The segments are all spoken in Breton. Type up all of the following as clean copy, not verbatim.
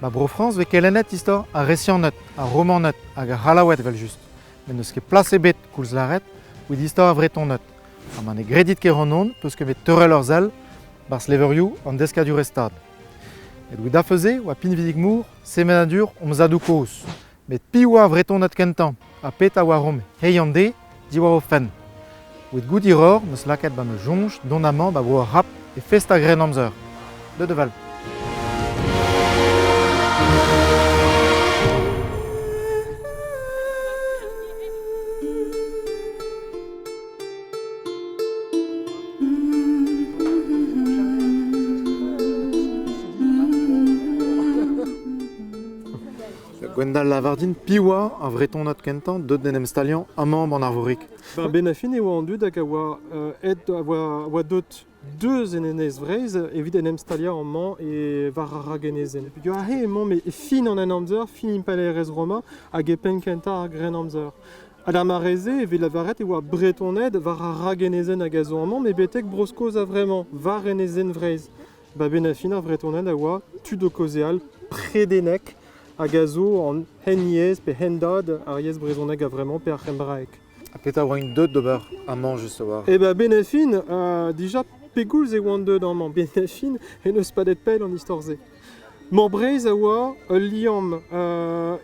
Ba Bro-Frañs 'vez kelennet istor ar Resianed, ar Romaned hag ar C'hallaoued evel-just. Met n'eus ket plas ebet, koulz lâret, evit istor ar Vretoned. Ha ma ne gredit ket ac'hanon, 'peus ket bet teurel ur sell 'barzh levrioù an deskadurezh-Stad. Met evit afer-se 'oa pinvidik-mor sevenadur hom zadoù-kozh. Met piv 'oa ar Vretoned kentañ ha petra 'oa romp hiziv-an-deiz diwar o fenn? Evit goût hiroc'h 'm eus lakaet 'ba ma soñj dont amañ 'ba bro ar C'hap e fest ar Grennamzer. Deut da wel. Gwendal lavar din piv oa ar Vretonad kentañ deuet d'en em staliañ amañ 'ban Arvorig? Ba 'benn ar fin e oa an dud hag a oa aet a oa deuet deus en Enez Vreizh evit en em staliañ amañ e war ar ragenezenn. Peogwir aze emaomp e fin an Henamzer, fin impalaerezh Roma hag e penn-kentañ ar Grennamzer. Ha d'ar mare-se e vez lavaret e oa Bretoned war ar ragenezenn hag a zo amañ met betek Bro-Skos a-vremañ, war enezenn Vreizh. Ba 'benn ar fin ar Vretoned a oa tud o kaozeal predenek hag a zo an hen-yezh pe hendad ar yezh brezhonek a-vremañ pe ar c'hembraeg. Ha petra oa-int deuet d'ober amañ just a-walc'h? Eh ben, 'benn ar fin, dija pegoulz e oant deuet amañ? 'Benn ar fin en deus padet pell an istor-se. Mor Breizh a oa ul liamm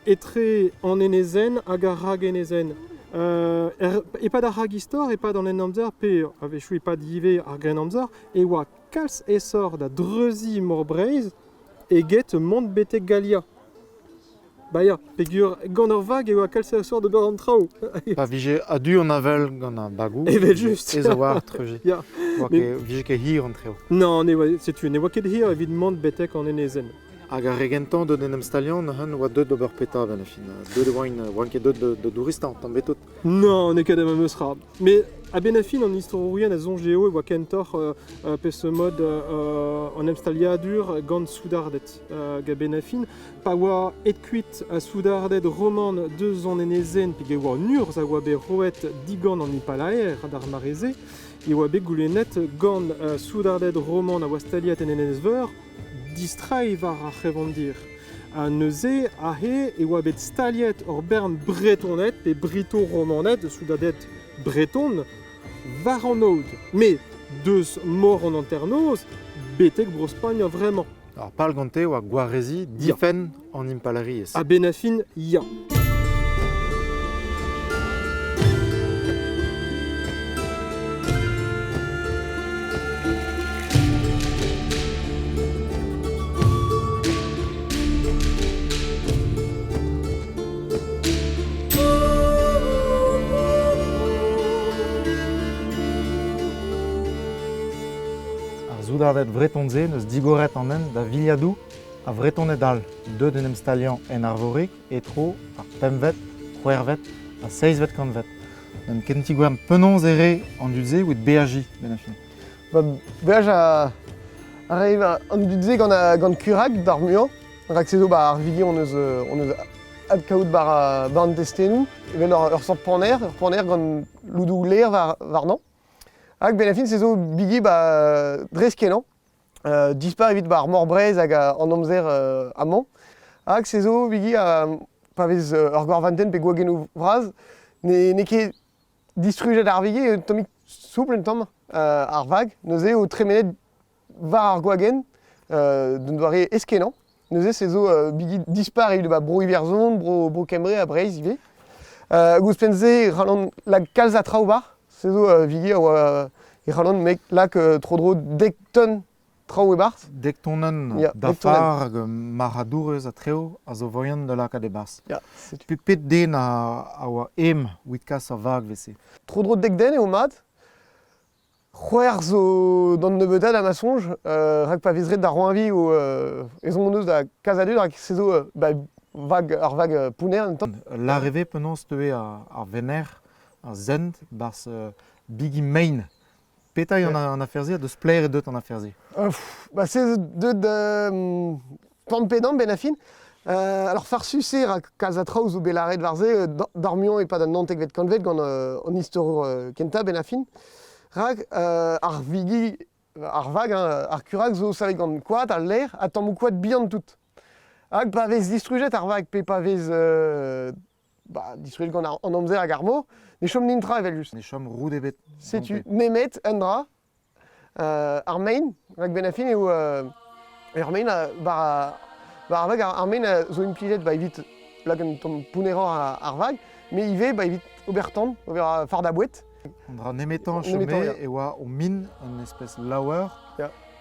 etre an enezenn hag ar ragenezenn. E-pad ar ragistor, e-pad an Henamzer pe a-wechoù e-pad ivez ar Grennamzer, e oa kalz aesoc'h da dreuziñ Mor Breizh eget mont betek Galia. Ba ya, peogwir gant ur vag e oa kalz aesoc'h d'ober an traoù. Pa vije a-du an avel gant ar bagoù, Evel-just. ez a war treuziñ. Ya. Oa ket, vije ket hir an traoù. Non, ne oa, setu, ne oa ket hir evit mont betek an enezenn. Hag ar re gentañ deuet d'en em staliañ neuze oa deuet d'ober petra a-benn ar fin? Deuet e oant, oant ket deuet da douristañ tamm betout. Non, n'eo ket ar memes tra. Mais a-benn ar fin, an istorourien a soñj dezho e oa kentoc'h peseurt mod an emstaliadur gant soudarded. Hag a-benn ar fin, pa oa aet kuit a soudarded roman deus an enezenn, peogwir e oa an urzh a oa bet roet digant an impalaer d'ar mare-se, e oa bet goulennet gant soudarded roman a oa staliet en Enez-Veur distreiñ war ar c'hevandir. Ha neuze, aze e oa bet staliet ur bern Bretoned pe Brito-Romaned, soudarded breton, war an aod. Met deus mor an hanternoz betek Bro-Spagn a-vremañ. Ar pal gante oa gwareziñ difenn an impalaeriezh. A-benn ar fin, ya. Ar soudarded vreton-se 'neus digoret an hent da viliadoù a Vretoned all deuet d'en em staliañ en Arvorig e-tro ar pempvet, c'hwec'hvet ha seizhvet kantved. Gant kentigwern penaos e rae an dud-se evit beajiñ benn ar fin. Ba, beaj a, a rae an dud-se gant, gant Kurag d'ar muiañ, rak se zo ba ar vigi hon eus, hon eus adkaout war, war an testennoù, evel ur, ur sort paner, ur paner gant loudoù lêr war, warnañ. Hag benn ar fin se zo bigi ba dres-kenañ. Dispar evit ar Mor Breizh hag an amzer amañ. Hag se zo bigi pa vez ur gorventenn pe gwagennoù vras, n'eo ket distrujet ar vigi, un tammig soupl un tamm ar vag. Neuze eo tremenet war ar gwagenn d'un doare aes-kenañ. Neuze se zo bigi dispar evit ba Bro-Iwerzhon, Bro, Bro Kembre ha Breizh ivez. Hag ouzhpenn-se e c'hallan lak kalz a traoù war. Se zo bigi a oa e c'hallan mek lak tro-dro dek tonn traoù e-barzh. Dek tonenn Ya, dek tonenn. dafar hag marc'hadourez ha traoù a zo voian da lakaat e-barzh. Ya, setu. Pet den a, a oa em evit kas ar vag 'vese? Tro-dro dek den eo mat. C'hwec'h zo d'an nebeutañ da ma soñj, rak pa vez ret da roeñviñ o ezhomm hon eus da kalz a dud rak se zo ba vag ar vag pounner un tamm. Lâr e vez penaos teue ar venec'h, ar sent, 'barzh bigi mein. Petra eo an afer-se ha deus pelec'h eo deuet an afer-se? Ba se zo deuet tamm pe damm benn ar fin. Alors farsus eo rak kalz a traoù zo bet lâret war se d'ar muiañ e-pad an naontekvet kantved gant an istorour kentañ benn ar fin. Rak ar vigi, ar vag, hein, ar kurag zo savet gant koad, al lêr ha tammoù koad bihan tout. Hag pa vez distrujet ar vag pe pa vez ba, distrujet gant an amzer hag ar mor, ne chom nintra evel-just. Ne chom roud ebet. Setu nemet un dra, ar mein, rak benn ar fin eo ar mein war ar vag, ar mein a zo implijet ba, evit lak un tamm pounneroc'h ar vag, met ivez ba, evit ober tan, ober fardañ boued. An dra nemetañ chome e oa o min un espèce laouer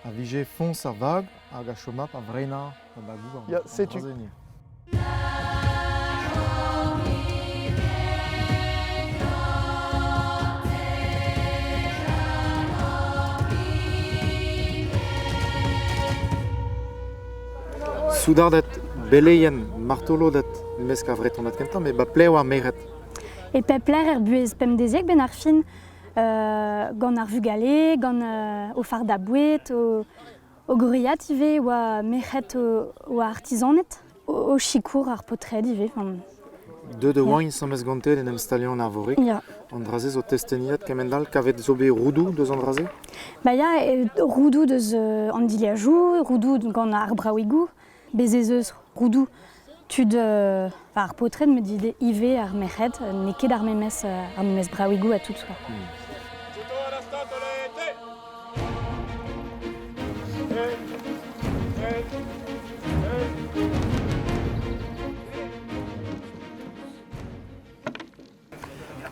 a vije foñs ar vag hag a chomap a vreinañ ar bagoù Ya, setu. Soudarded, beleien, martoloded mesk ar Vretoned kentañ, met ba plev ar merc'hed. E pep lec'h er buhez pemdeziek benn ar fin, gant ar vugale, gant o fardañ boued, o gwriat ivez, oa merc'hed oa artizaned, o sikour ar paotred ivez. Deuet e oaint asambles gante d'en em staliañ en Arvorig. An dra-se zo testeniet kement-all kavet zo bet roudoù deus an dra-se? Ba ya, roudoù deus an dilhajoù, roudoù gant ar braouigoù. Bez' ez eus roudoù tud ar paotred met ivez ar merc'hed, n'eo ket ar memes, ar memes braouigoù ha tout. Quoi.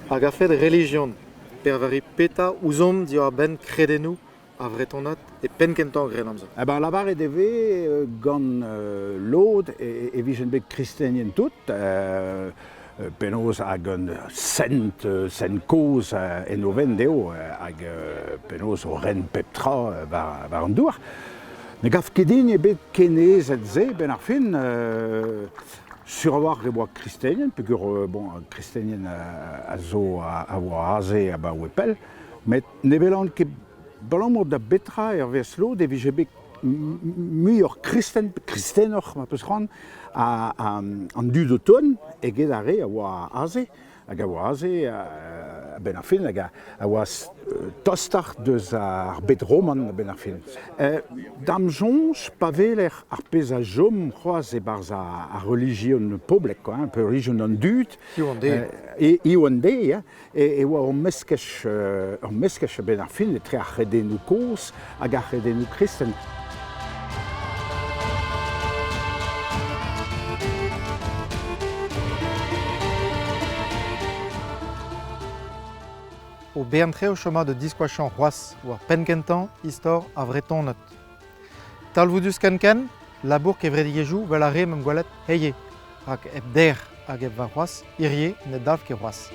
Hag a-fet relijion, pervari petra ouzhomp diwar-benn kredennoù ar Vretoned e penn-kentañ ar Grennamzer. Eh ben, lavaret e vez gant lod e vijent bet kristenien tout, penaos hag un sent, sent kozh en o vent eo, hag penaos o ren pep tra war an douar. Ne gav ket din eo bet ken aezet-se benn ar fin. Sur a-walc'h e oa kristenien, peogwir bon, kristenien a zo a oa aze abaoe pell, met Ne welan ket abalamour da betra hervez lod e vije bet muioc'h kristen, kristenoc'h ma peus c'hoant, an dud o tont eget ar re a oa aze. Hag a oa aze a-benn ar fin, hag a oa tostoc'h deus ar bed roman a-benn ar fin. Da'm soñj, pa weler ar pezh a chom c'hoazh e-barzh ar relijion poblek, quoi, hein, relijion an dud, Hiziv an deiz. Hiziv an deiz, ya, e oa ur meskaj, ur meskaj a-benn ar fin etre ar c'hredennoù kozh hag ar c'hredennoù kristen. O bern-tre o chom da diskoachañ c'hoazh war penn-kentañ istor ar Vretoned. Talvoudus ken-ken, labour kevredigezhioù 'vel ar re 'm gweled hiziv, rak hep dec'h hag hep warc'hoazh, hirie ne dalv ket c'hoazh.